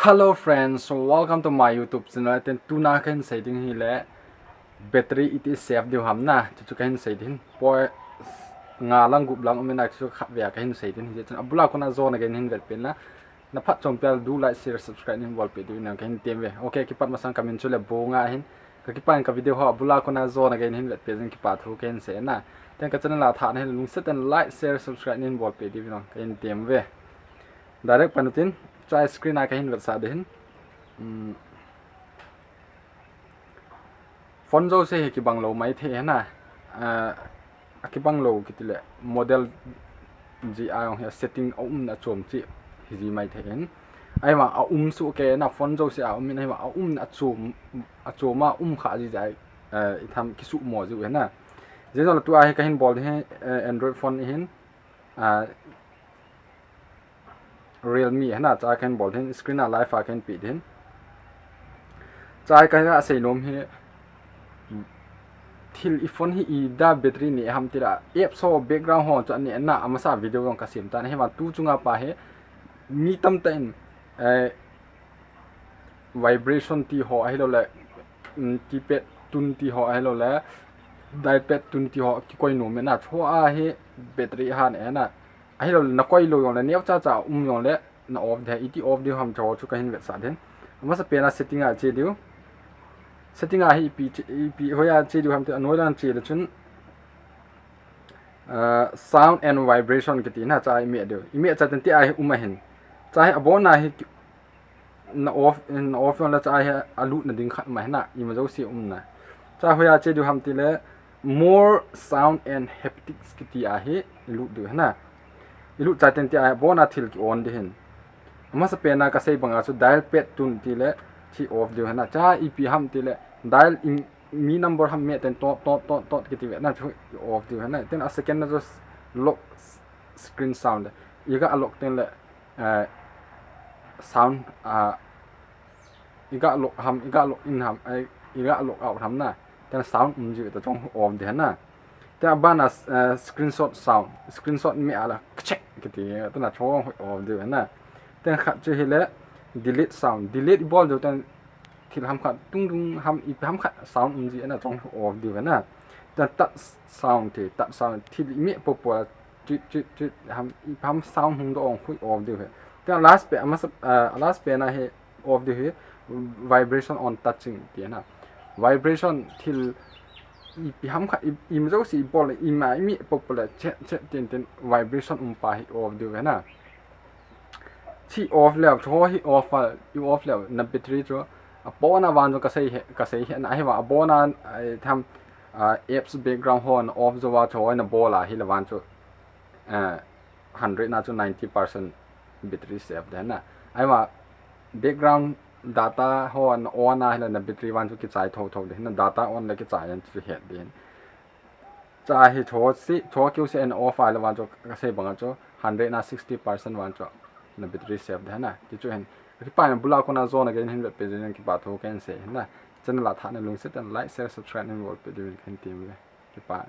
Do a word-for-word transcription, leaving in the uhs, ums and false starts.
Hello friends, so welcome to my YouTube channel. Ten tuna kahin sei ding hi le battery iti save diu ham na, chuchu kahin sei ding. Poi nga lang gup lang um in a chu khat vei a kahin sei ding. Hiche chun abula kona jona gei nahin vet pen na, na phatchom pia le do, like, share, subscribe nahin bolpeh diu na kahin tem ve. Okay, kipat masang kamin chu le Bonga ahin. Ka kipan ka video ho abula kona jona gei nahin vet pen jing kipathu kahin sei na. Ten ka channel a thah nahi le lungset in like, share, subscribe nahin bolpeh diu na kahin tem ve. Direct pan utin, chai screen a kahin vetsah ding. Hmm. Phone jouse hi kibang lou maithei hina. Ah, akibang lou kiti le model jeh a jong hi setting aumna achom cheh hiji maithei hin. Ahivang aum soh kei na phone jouse a um in ahivang aumna achom, achom a um kha jeh a, eh, itham kisuhmo jiu hina. Jeh jong le tua hi kahin bol hi, eh, Android phone hin. Ah, Realme hina, chai kahin bol hin, screen a live a kahin pe ding. Chai kahin a seinom hi, thil i phone hi ida battery neh ham tila, apps ho background ho chu aneh na, amasa video jong kasem tan, ahivang tu chunga pa hi, mi tamtah in, eh, vibration ti ho ahilou le, um, keypad tune ti ho ahilou le, dial pad tune ti ho kikoi nom e na, chua hi battery ahan e na. Ahilou le nakoi lou jong le, neocha cha um jong le, na off ding, iti off diu ham chu, chu kahin vetsah ding. Amasa pen a setting a che diu. Setting a hi ipi che, ipi hoiya che diu ham ti, anoi lang che le chun, uh, sound and vibration kiti na, chai imeh diu. Imeh cha ten ti a hi um ahin. Chai abon a hi na off, na off jong le chai hi alutna ding khat ma hina, ima jouse umna. Chai hoiya che diu ham ti le, more sound and haptics kiti a hi ilut diu hina. Ilut chai ten ti a hi abon a thil ki on ding hin. Amasa pen a kasei bang a chu dial pad tune ti le, chi off diu hina. Chai ipi ham ti le, dial in, mi number ham meh ten tot, tot, tot, tot kiti ve na chu off diu hina. Ten a second na chu lock s-, screen sound le. Iga lock ten le, eh, sound, ah, iga lock ham, iga lock in ham, eh, iga lock out ham na. Ten sound um jiu ta chong off ding hina. Ten aban a, eh, screenshot sound, screenshot meh a la, kchek kiti, ten a chong off diu hina. Ten khat chu hi le, delete sound, delete ibol jiu ten thil ham khat, tung tung ham, ipi ham khat sound um ji a na chong off diu hina. Ten touch sound ti, touch sound, thil imeh popo a, chit, chit, chit, ham, ipi ham sound hung doh ong hui off diu hi. Ten last pen, amasa, ah, last pen a hi off diu hi, vibration on touching ti na. Vibration thil ipi ham khat, i, ima jouse ibol le, ima imeh popo le, chet, chet, ten, ten, vibration um pa hi off diu hina. Chi off leu, chu hi off a, i off leu, na battery chu, abon a vang chu kasei hi, kasei hi, na hi va, abon a, ai tham, ah, apps background ho na off jou va chu na bol a hi le vang chu, eh, hundred na chu ninety percent battery save ding na. Ai va, background data ho na on a hi le na battery vang chu kichai tho tho ding, na data on le kichai an chu het ding. Chai hi chu si, chu kiu si en off a le vang chu kasei bang a chu hundred na sixty percent vang chu na battery save ding na. Ti chu hin, kipa bula kona jona gei nahin vet pen jing kipathu kahin sei hina. Channel a thah na lungset in like, share, subscribe nahin bolpeh diu kahin tem ve. Kipa.